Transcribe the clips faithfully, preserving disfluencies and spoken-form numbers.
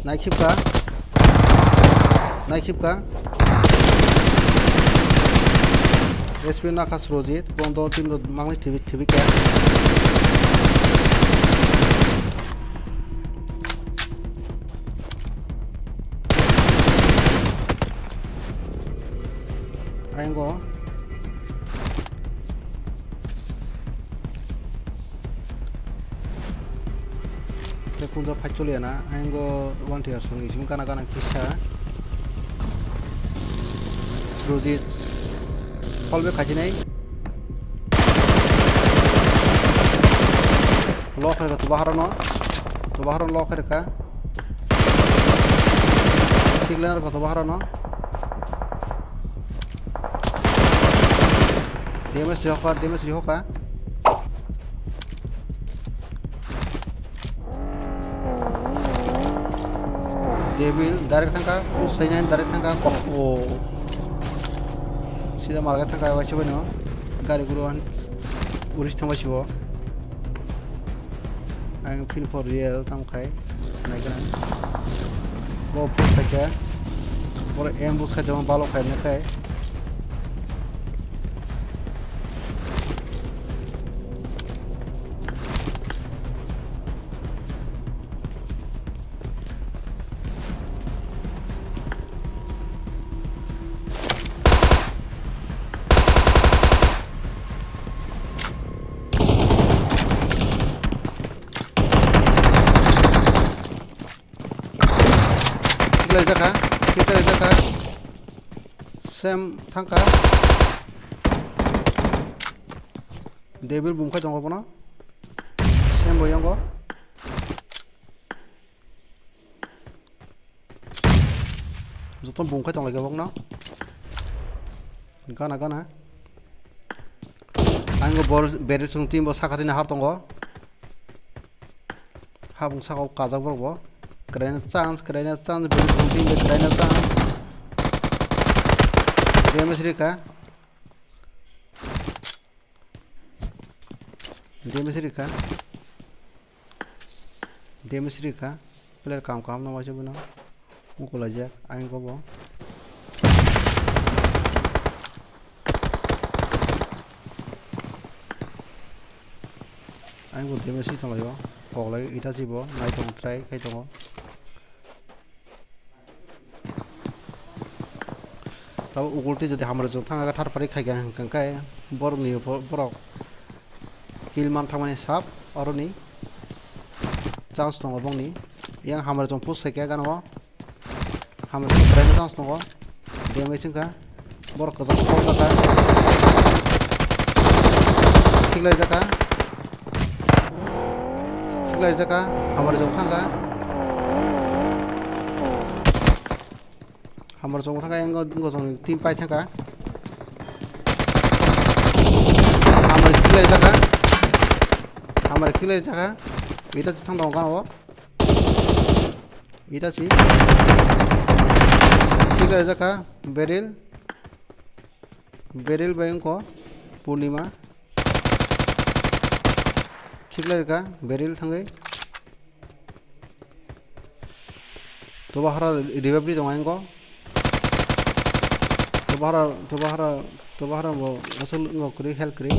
Naikipka. Naikipka. S P nakha Surojit, bondo team rok mangni thibi, thibi khe. Ayang go. Tei kunjo phai choliya na, ayang go one tier song ni simi gana gana kisa. Rojit. Fall back khaichinai. Lock khaika tuba harano. Tuba harano lock khaika. Thik lane rwkha tuba harano. Damage rihokha, damage rihokha. Devil direct thangkha, sainain direct thangkha. Oh. Sida marga thangkha, waisa baino. Gari guru an uris thangbai sibo. Ang pin for real tamo khai. Naikha. Bo push khaikha. Boro ambush khai tongma balok khai nakhai. Kiklai jakha, kiklai jakha. Sem thangkha. Devil bumkhai tongo bono. Sem bo yongo. Joto bumkhai tonglaikha bokno. Gana gana. Ang bo bor-, beril song team bo sakhatini har tongo. Habung saka o kajak borok bo. Kwraina chance, kwraina chance, bini bumtwi bai kwraina chance. Damage rikha. Damage rikha. Damage rikha. Player kam kam no waisa bono. Mukulaijak, ayang kobo. Ayang bo damage si tonglaio. Koklai ita si bo, nai tongo, try khai tongo. Tabo ugulti jodi hamar jong thang aga thar pari khai ga hwnkhe borok ni borok kill man thangmani sap oroni chance tongo bongni. Yang hamar jong push khai khe gana o. Hamar jong kwraini chance tongo. Damage wngkha. Borok kwchak kok jakha. Khiklai jakha. Khiklai jakha. Hamar jong thangkha. Hamar jong thangkha, yang go jong team pai thangkha. Hamar khiklai jakha. Hamar khiklai jakha. Ita thang dong kha o. Ita si. Khiklai jakha. Beril. Beril bai wngkha Purnima. Khiklai rwkha Beril thangwi. Toba hara revive ri tongo engko. Toba hara, toba hara, toba hara bo asol wngkha kwrwi, health kwrwi.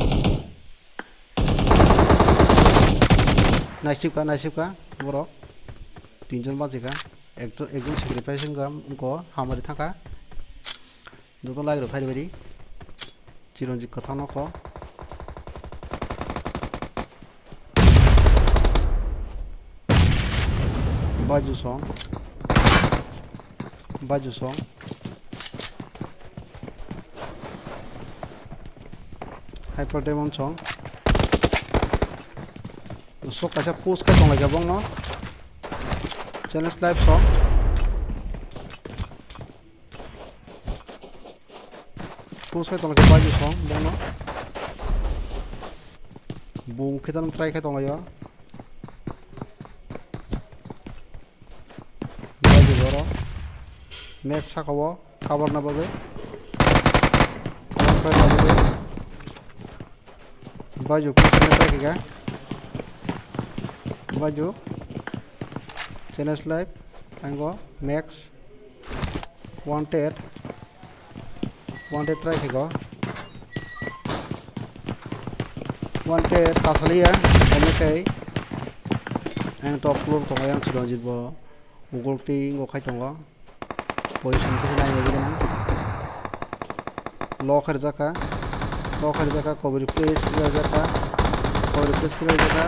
Naisipka, naisipka borok. Tinjon bachikha. Ekjon, ekjon sacrifice wngkha, wngkha hamari thangkha. Joto like rok khai rwbaidi. Chironjit kwthang nokho. Baju song. Baju song. Hyper Demon song. Sok kaisa push khe tonglaijak bongno. Challenge live song. Push khai tongkhe bai song bongno. Bung khe tong try khai tonglaio. Bai boro. Max sakao cover na bagwi. Baju push khai try kha. Baju. Challenge live. Ang go max. Wanted. Wanted try khe go. Wanted kasaliya. Omo khe. Ang top floor tongo, yang Chiranjit bo. Ugurti ingo khai tongo. Position kisa nai nai gana. Low kharijaka. Low kharijaka, cover place kharijaka. Cover place kharijaka.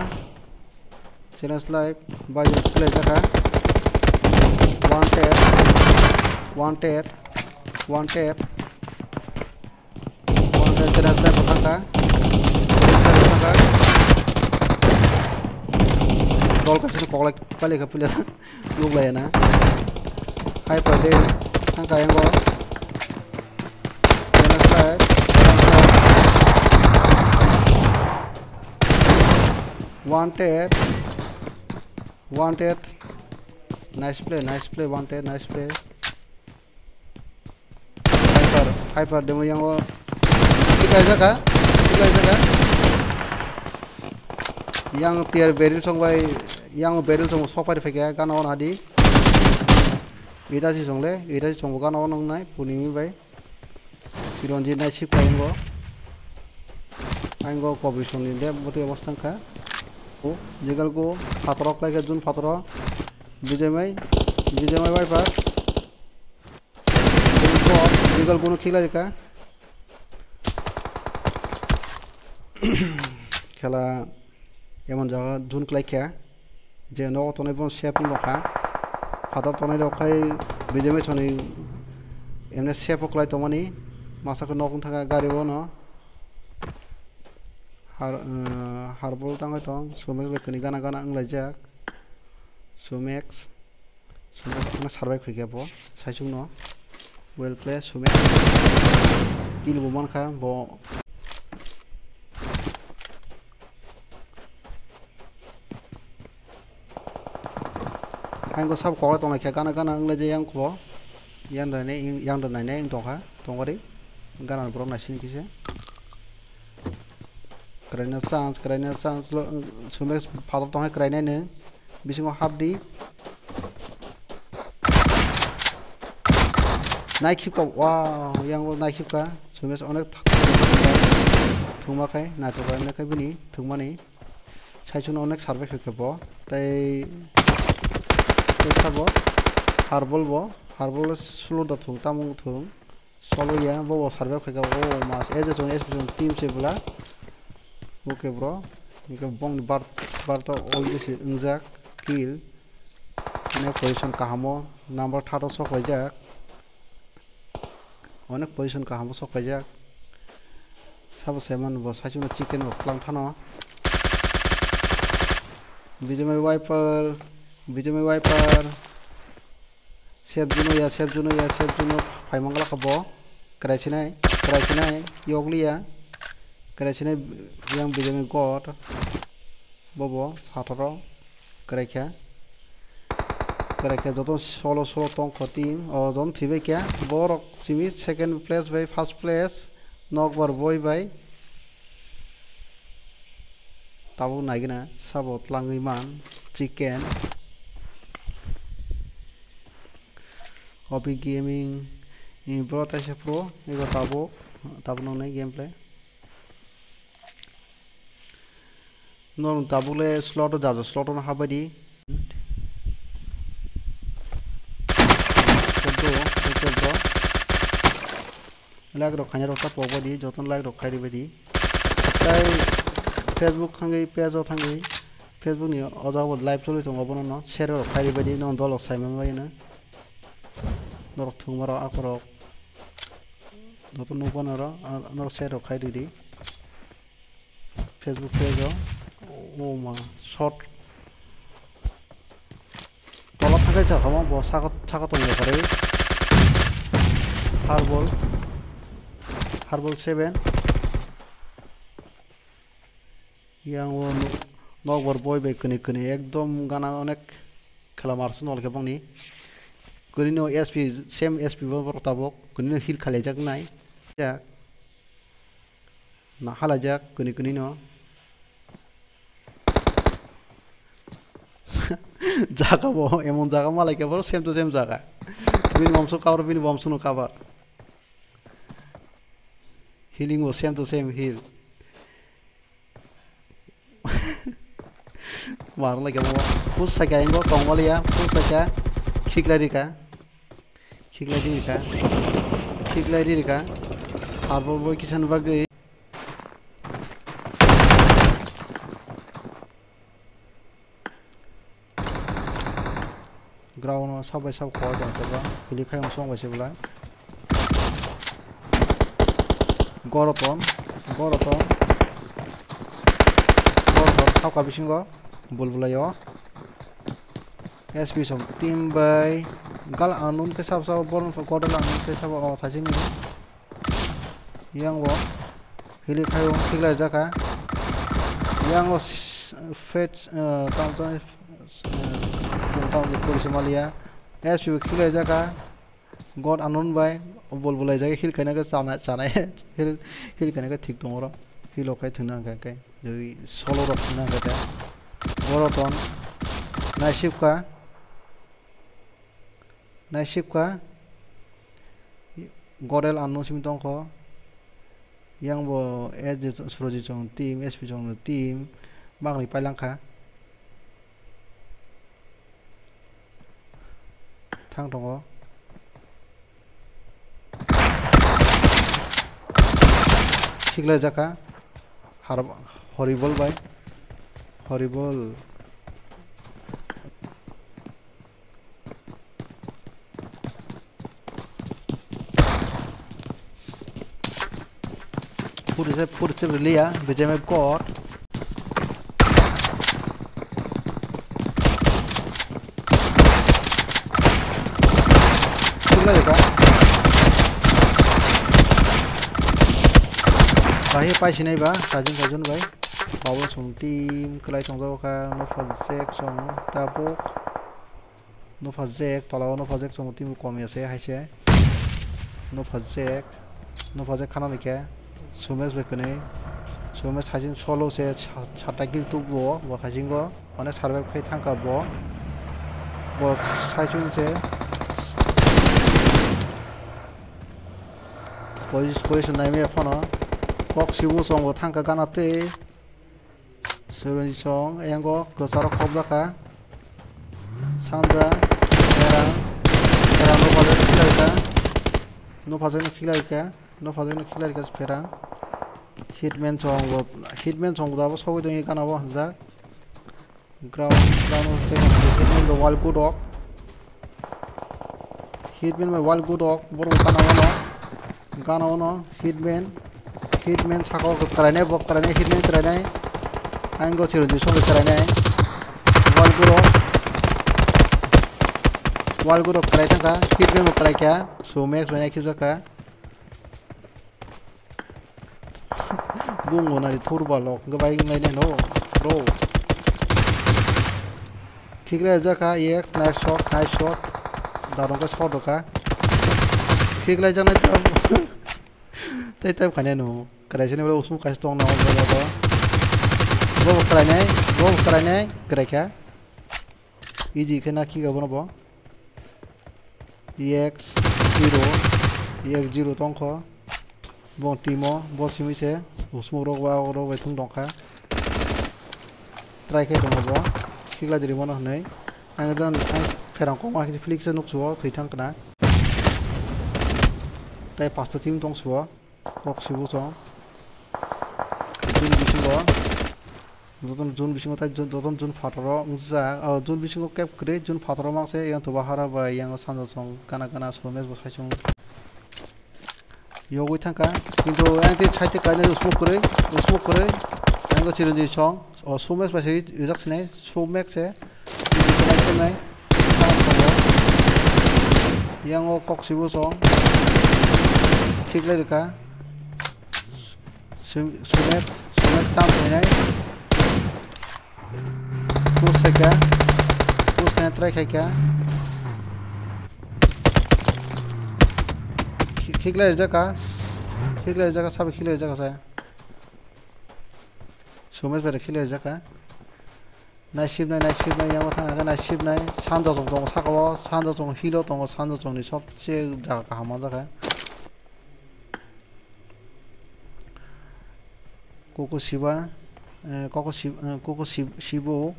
Challenge life, bai kharijaka. Wanted. Wanted. Wanted. Wanted, challenge life thangka. Dol kaisa koklai pali ka pila. Nuklai na. Hai pade. Thangka yango. Wanted. Wanted. Nice play, nice play, Wanted, nice play. Hyper, hyper demo yango. Tikai jaka, tikai jaka. Yang tier barrel song bai, yang barrel song sokpari phaikya gana on adi. Ita si song le, ita si song gana on nang nai, punimi bai. Chiranjit nai sip kaingo. Aingo kobri song ni de, bote obostang kha. O, jegal go, phatro klai kha, jun phatro. Bijemai, Bijemai bai pa. Jegal go no khilai kha. Khela emon jaga jun klai kha. Je nogo tongnai bono safe wng kha. Phatar tongnai rok khai Bijemai soni emne safe o klai tongmani. Masa khe nok wng thangkha gari o no. Har, eh, harbol tangwi tong. Sumex bai kwnwi gana gana wng laijak. Sumex. Sumex ano survive khaikha bo. Saichung no. Well play, Sumex. Kill bo mankha bo. Ang ko sab kokla tonglaikha, gana gana wnglaijak yang kho. Yang rwnaine, yang rwnaine wng tongkha, tongwari. Gana borok naising kisa. Kwraina chance, kwraina chance lo, Sumex phatok tongkha kwrainaino. Bisingo hapdi. Naikhipka, wow, yang bo naikhipka. Sumex onek thak-, thwngma khai, naithok khai, khai bini thwngmani. Saichung no onek survive khe bo. Tei, tei sabo, harbol bo, harbol sulo da thwng, tamung thwng. Solo ya, bo bo survive khe bo, oh, mas, as a S P team se bwla. Okay, bro. Hingke bong ni bar, bar to already se wngjak, kill. Onek position kahamo, number third o sok paijak. Onek position kaham sok paijak. Sabo se man bo saichung no chicken bo klang thano. Bijimai wiper, Bijimai wiper. Sep juno ya, sep juno ya, sep juno phai mangla kha bo. Krai sinai, krai sinai, yokliya. Krai sinai yang Bijimai god. Bobo phataro kwraikha. Kwraikha joto solo solo tongkho team. O jon thwibaikha. Borok simi second place bai first place. Nokbar boi bai. Tabuk naigwna sabo tlangwi man. Chicken. Opi Gaming. Ni bro taisa pro. Ego tabuk. Tabuk nongnai gameplay. Norok tabuk le slot o jar jar slot o no habai di. Like rok khaina rok ta pok bai di, jotono like rok khai ribai di. Tai Facebook thangwi, page o thangwi, Facebook ni o jaga bo live choli tongo, bono no share rok khai ribai di, nono dol rok sai man bai no. Norok thwngma rok akorok joto nukba norok, norok share rok khai ridi. Facebook page o, o ma, short. Tola thakai cha khamo bo saka, saka tong ya kare. Harbol. Harbol seven. Yang o no-, nokbar boi bai kwnwi kwnwi ekdom gana onek khela marsu nol khe bongni. Kwnwi no S P, same S P bo borok tabok. Kwnwi no heal khalaijak nai. Ya. Na halaijak kwnwi kwnwi no. Jaga bo emon jaga malai khe boro same to same jaga. Bini bomso cover, bini bomso no cover. Healing bo same to same heal. Mar lai khe bo. Push sai kha, ingo tong waliya, push sai kha. Khiklai rika. Khiklai rika. Khiklai rika. Abo bo kisan bagwi. Ground o sab bai sab khowai tong tebo. Hili khai song bai se belai. Goroton, goroton. Goroton, sab ka bisingo. Bulbulai o. S P song team bai. Gal anun ke sab sab borok goroton anun ke sab o thaisini. Yang bo hili khayo khiklai jaka. Yang bo s-, fetch, eh, tam tam, eh, tam tam kori se maliya. S P bo khiklai jaka. God anun bai bol bolai jaka hil khaina khe chana, chanai. Hil, hil khaina khe thik tong oro. Hil o khai thwngna hwnkha khe. Jodi solo rok thwngna hwnkha khe. Boro ton. Naisip kha. Naisip kha. Godel anno simi tongkho. Yang bo S J Surojit chong team, S P chong team. Bagni pailang kha. Thang tongo. Siklai jaka. Har-, horrible bai. Horrible. Puri se, puri se riliya, B G M God. Puri la jaka. Bahai paisinai ba, sajun sajun bai. Babo song team, kwlai tongjago kha, no phajak song, tabuk. No phajak, tola o no phajak, chwng team kom ya se, hai se. No phajak, no phajak khana ni khe. Sumesh bai kwnwi. Sumesh hai se solo se sa-, sata kill tubu o, bo hai se go. Onek survive khai thangkha bo. Bo sai chwng se. Poi-, position nai maya phano. Kok sibu chwng bo thangkha gana twi. Suroni song, yango kwcharo khobjak kha. Sanja, Pherang, Pherang no phajak khiklai kha. No phajak no khiklai kha. No phajak no khiklai kha Pherang. Hitman song bo, Hitman song bo dabo sogwi tongwi gana bo hamjak. Ground, ground o check, Hitman bo wall kudok. Hitman bai wall kudok, borok gana wano. Gana wano, Hitman. Hitman saka o kwrainai, bo kwrainai, Hitman kwrainai. Ang go Chiranjeev song kwrainai. Wall kudok. Wall kudok kwrai thangkha, Hitman bo kwraikha. So, Max bai nai khijakha. Bungo nari thurba lok hwnkhe bai wnglainai no, bro. Khiklai jakha, yes, nice shot, nice shot. Darong khe shot rwkha. Khiklai jaknai tei tei khainai no. Kwraisani bwlai usmuk kaisa tongna o jaga o. Bo kwrainai, bo kwrainai, kwraikha. Easy khe na khiga bono bo. E X zero, E X zero tongkho. Bo team o, bo simi se usmuk rok ba rok bai thung tongkha. Try khe tongo bo. Khiklai diri bono hwnwi. Ang jan ang pherang kok ma khe flick se nuksuo thwi thang khna. Tai pasta team tongsuo. Kok sibu chwng. June bisingo. Jotono June bisingo tai jo-, jotono June phataro wngjak. O June bisingo kep kwrwi June phataro mangse yang toba hara bai yang sanja chwng kana kana so match bo sai chwng. Yogwi thangkha. Kintu yang tei side tei kainai smoke kwrwi, smoke kwrwi. Yang Chiranjeev chwng. O so match bai se rijak sinai. So match se. Yang o kok sibu chwng. Khiklai rwkha. Su-, Sumet, Sumet cham khainai. Push khaikha. Push khaina try khaikha. Khi-, khiklai rwjakha. Khiklai rwjakha, sabai khiklai rwjakha sa. Sumet bai khiklai rwjakha. Naisibnai, naisibnai, yango thang khe naisibnai. Sanjajong tongo saka o, sanjajong hilo tongo, sanjajongni sobse jaga kaham manjakha. Kuku siba, eh, koko si-, eh, kuku sib-, sibo.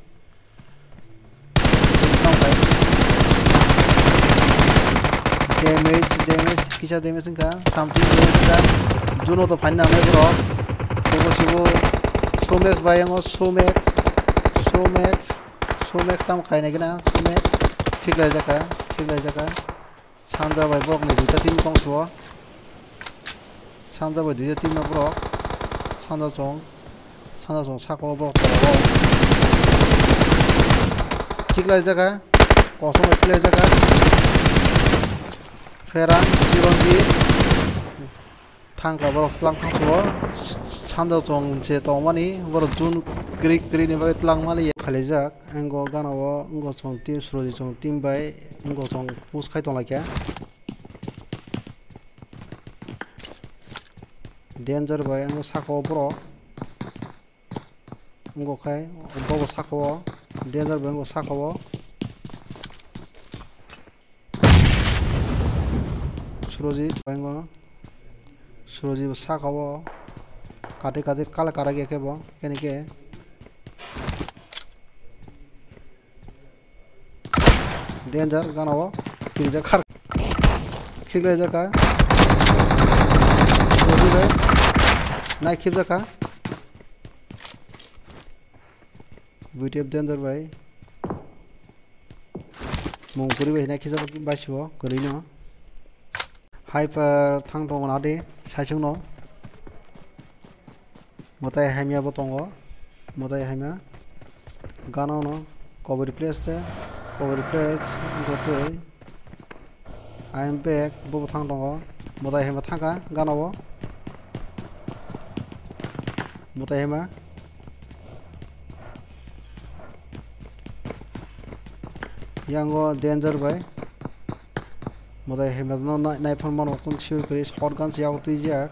Damage, damage, kisa damage wngkha, something damage wngkha. Juno to phaina nangnai borok. Kuku sibo, Somex bai yango, Somex, Somex, Somex tamo kainai gana, Somex. Thik laijak kha, thik laijak kha. Sanja bai borok ni duita team tong suo. Sanja bai duita team no borok. Sanja chong. Sanja chong saka o borok tongo. Thik lai jaga. Kosom bai thik lai jaga. Ferang, Chironjit. Thangkla borok tlang thang suo. Sanja chong se tongmani. Borok jun krik krik ni bagwi tlang mani. Khalaijak. Engo gana o wngkha chwng team, Suroji chwng team bai wngkha chwng push khai tonglaikha. Danger bai wngkha saka o borok. Wngkha khai bobo saka o. Danger bai wngkha saka o. Surojit bai wngkha. Surojit bo saka o. Kate kate kala kara khe bo. Kene khe. Danger, gana o. Kirijak khar. Khiklai jaka. Surojit bai. Nai khip jaka. B T F Danger bai. Mungpuri bai hinai khijak bai sibo kwrwi no. Hyper thang tongo na di, saisung no. Mwtai hamya bo tongo. Mwtai hamya. Gana no. Cover place te. Cover place. Gotoi. I am back. Bo bo thang tongo. Mwtai hamya thangkha. Gana bo. Mwtai hamya. Yango Danger bai. Mwtai hamya no nai-, naiphang mano kung sir kwrwi shotgun se yago twijak.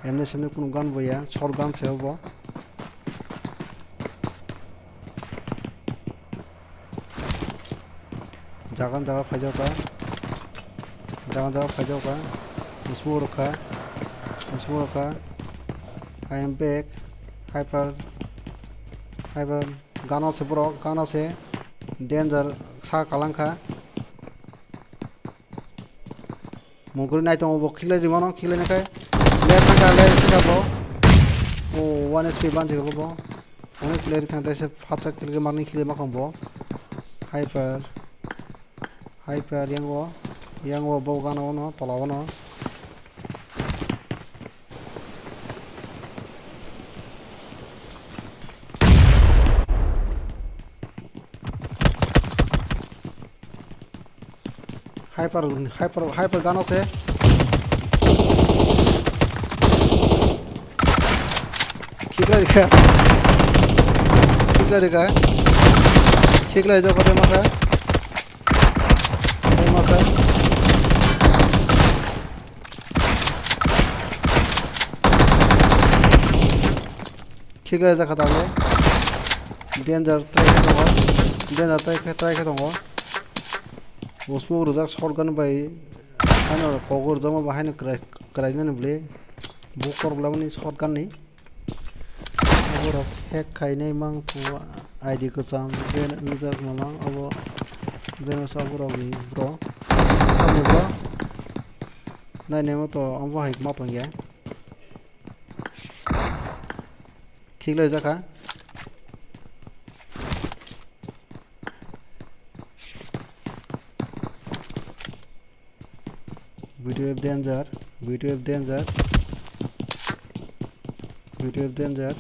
Emni semni kunu gun bo ya, shotgun se obo. Jagan jaga phaijak kha. Jagan jaga phaijak kha. Smoke rwkha. Smoke rwkha. I am back. Hyper. Hyper. Gana se borok, gana se. Danger sa kalang kha. Mungkuri nai tongo bo, khiklai rimano, khiklai nakhai. Left thangkha, left thangkha bo. O, one H P banjik bo. Onek player thang tei se phatsa kill khe manwi khiklai makhang bo. Hyper. Hyper yango. Yango bo gana ono, tola ono. Hyper, hyper, hyper gano se. Khiklai rikha. Khiklai rikha. Khiklai jokotwi masa. Twi masa. Khiklai jakha tangwi. Danger try khe tongo. Danger try khe, try khe tongo. Bo smoke rwjak shotgun bai. Haino kogo rwjakma bo haino kwrai, kwrainani bwlwi. Bo kor bwlamani shotgun ni. Borok hack khainai mang tongo. I D kwcham ben wngjak mamang obo. Beno sa borok ni bro. Abo bro. Nai nemo to abo hai ma tongya. Khiklai jakha. B T F danger, B T F danger, B T F danger,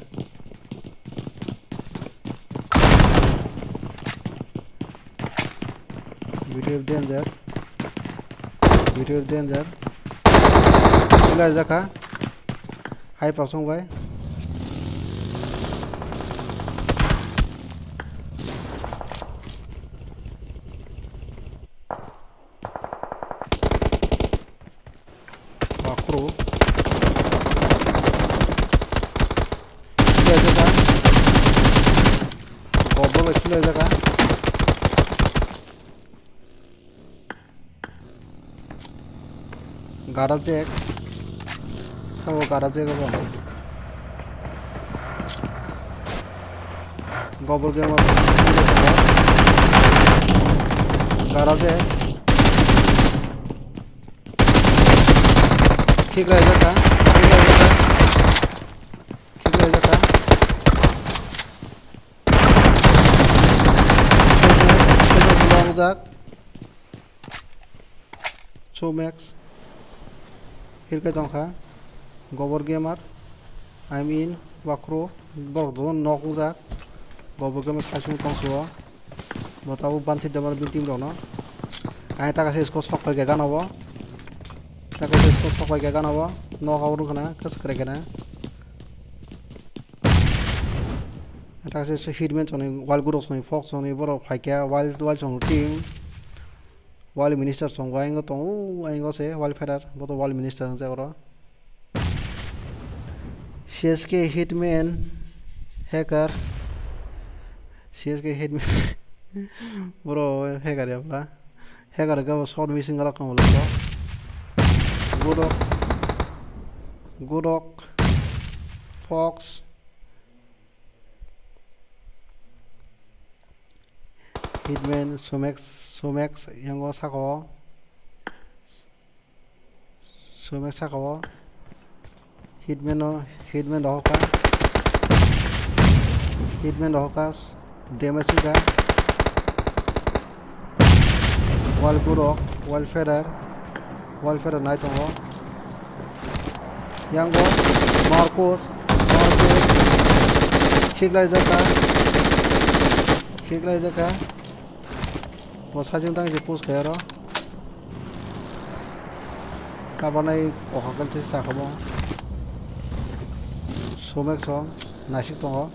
B T F danger, B T F danger. Clear jakha. Hyper song bai. Bakro. Clear jakha. Bai kilo jaga. Garage ek. Sabo garage ek abo. Gobor gamer. Garage ek. Thik rai jaka. Thik rai jaka. Thik rai jaka. Sojak. Somex. Hirkai tongkha. Gobor gamer. I'm in. Wakro. Borok dono nok wngjak. Gobor gamer saichung tongsuo. Bo tabuk bansi damar bin team rokno. Ai taka se score sok pai khe gana bo. Taka se score sok pai khe gana bo. Nok abo rwkha na. Kwchak kwrwi khe na. Taka se, se hitman chonwi, wal gurok chonwi, fox chonwi, borok phaikha, wal, wal chonwi team, wal minister chongo, ayang tongo, ayang se wal fighter, bo to wal minister wngjak oro. C S K hitman, hacker, C S K hitman, bro, hacker ya bla, hacker ga short missing galak kamo lo, gurok, gurok, fox, Hitman, Sumex, Sumex, yango saka o. Sumex saka o. Hitman o, Hitman rohoka. Hitman rohoka. Damage wngkha. Wall gurok, wall feather. Wall feather nai tongo. Yango Marcus, Marcus. Khiklai jaka. Khiklai jaka. Bo sajing tang je push kaya ro. Kabanai kokha kal se sakamo. Sumex song, naisik tongo.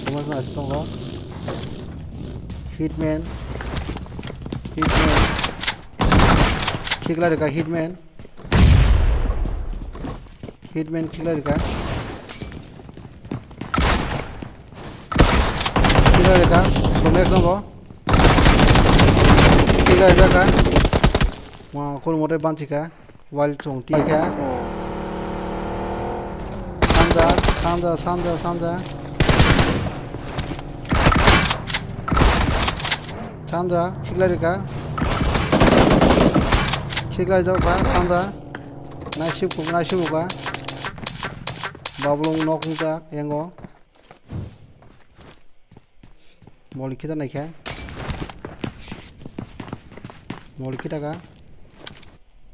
Sumex naisik tongo. Hitman. Hitman. Khiklai rwkha Hitman. Hitman khiklai rwkha. Khiklai rwkha. Sumex tongo. Khiklai rwkha. Wa, kono mote banchikha. Wal chong tikha. Sanja, sanja, sanja, sanja. Sanja, khiklai rwkha. Khiklai jokha, sanja. Naisik, naisik ba. Bablong nok wngkha, yango. Moli kita naikha. Moli kita ka.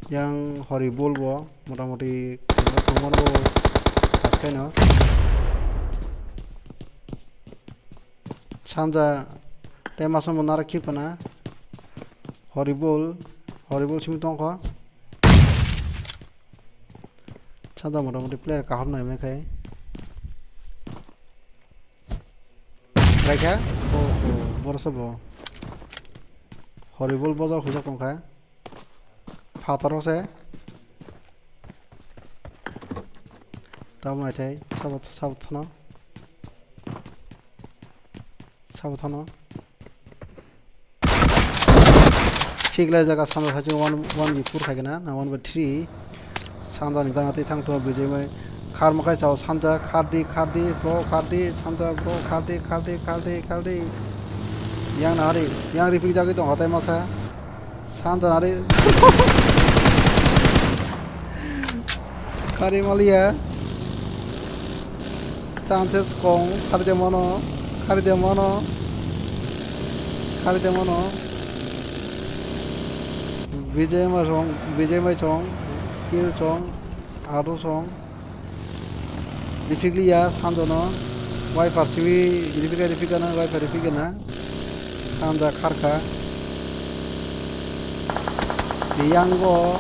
Yang horrible bo, motamoti, tongmani bo, sakai no. Sanja, tei masa mo nara kip kana. Horrible, horrible simi tongkha. Sanja motamoti player kaham nai mai khai. Raikha? Oh, oh, borok se bo. Horrible bojak hujak tongkha. Phataro se. Tamo naithai, sabo, sabo thano. Sabo thano. Khiklai jaga sanja saichung one, one by four khaikhe na, na one by three. Sanja ni gana twi thang tongo Bijay mai. Khar mwkhai chao sanja, khardi, khardi, bro, khardi, sanja, bro, khardi, khardi, khardi, khardi. Yang nari, yang ripik jagwi tong hatai masa. Sanja nari. Kari maliya. Chances kong, kari de mono, kari de mono, kari de mono. Bijay ma song, Bijay mai song, kill song, ado song. Ripikliya, sanjono, wiper siwi, ripika, ripika na, wiper ripika na. Sanja kharkha. Yango,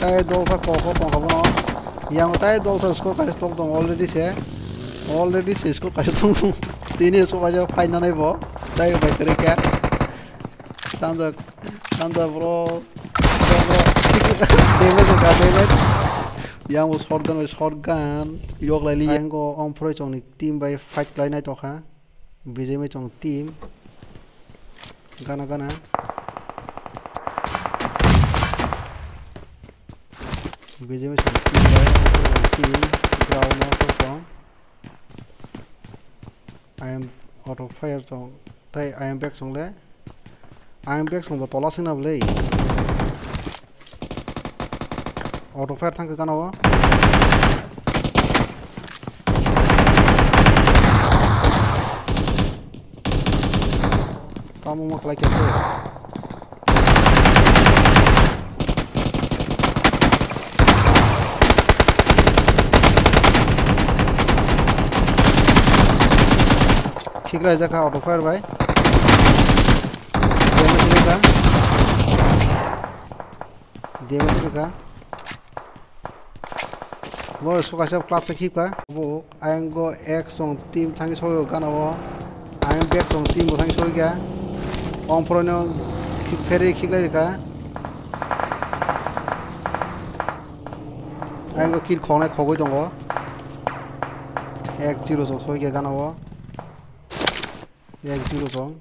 tai dolsa koko tongkha bono. Yango tai dolsa score kaisa tong tong already se. Already se score kaisa tong tong. Tini score kaisa final nai bo. Tai bai kare kya. Sanja, sanja bro. Bro, bro. Damage ka damage. Yango shotgun bai shotgun. Yok lai li yango om phroi chongni team bai fight lai nai tokha. Bijai mai chong team. Gana gana. Bijai mai chong team bai, team. Ground no chong. I am out of fire chong. Tai I am back chong le. I am back chong bo tola singna bwle. Auto fire thangkha gana o. Tamo ma khlai khe. Khiklai jakha auto fire bai. Damage rwkha. Damage rwkha. Bo sukaisa clutch se khipka. Bo ayang go ek song team thangwi soyo gana o. Ayang bek song team bo thangwi soikha. Ong phoroino khik-, pherwi khiklai rwkha. Ayang go kill khoknai khogwi tongo. Ek zero song soikha gana o. Ek zero song.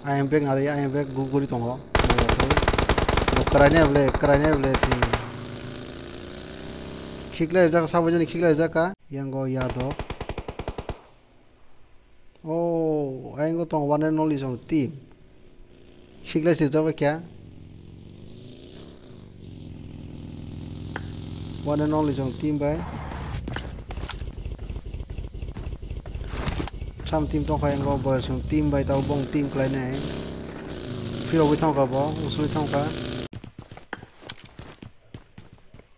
I am back nari, I am back gu-, guri tongo. Bo kwrainai bwle, kwrainai bwle, hmm. Khiklai rijak, sabo jani khiklai rijak ka. Yango Yadav. Oh, ayang go tong one and only song team. Khiklai swijak bai kha. One and only jong team bai. Sam team tongkha yango boyar song team bai tabo bong team khlainai. Phirogwi thangkha bo, usui thangkha.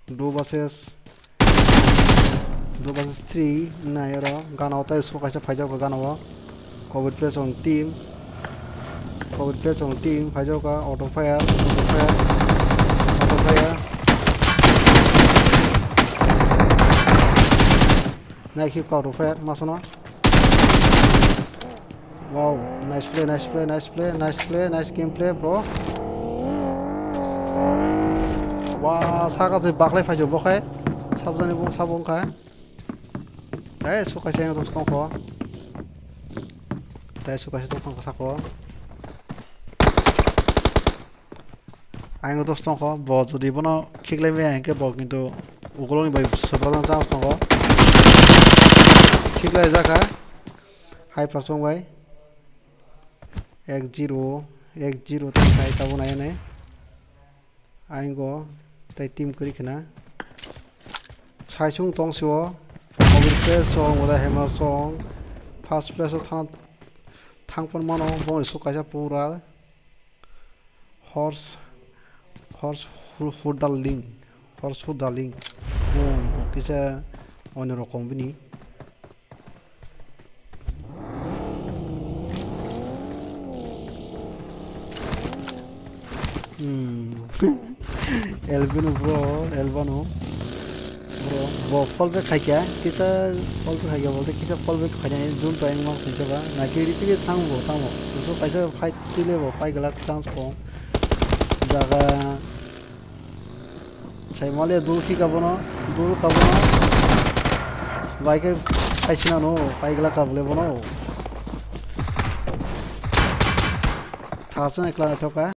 Two versus, two versus three wngnai oro. Gana o tei smoke kaisa phaijak o gana o. Covid place on team. Covid place on team. Phaijak o auto fire, auto fire, auto fire. Nai khip auto fire, masano. Wow, nice play, nice play, nice play, nice play, nice game play, bro. Wa, saka twi baklai phaijo bo khai. Sabjani bo sabo wngkha. Tei sukaisa yang tongkha. Tei sukaisa tongkha sako. Ayang dos tongkha, bo jodi bono khiklai maya hinkhe bo kintu ukuloni bai sobrang chance tongo. Khiklai jakha. Hai pasong bai. Ek zero, ek zero tong khai tabuk nai nai. Ayang go tei team kwrwi khna. Saisung tong sio. Obviously song wala hema song. First place o thang, thang pon mano, boni sok kaisa pura. Horse, horse hu-, hu darling, horse hu darling. Bo kisa onno rokom bini. Hmm. Elvino bro, Elvano. Bro, bo fall back khaikya, kisa fall back khaikya bolte kisa fall back khainai zoom to engma khaikya ba. Na ke riti ke thang bo, thang bo. So kaisa fight tile bo, fight glak chance ko. Jaga sai male dul ki ka bono, dul ka bono. Bai ke ai sina no, fight glak ka bole bono. Thasa ekla thoka.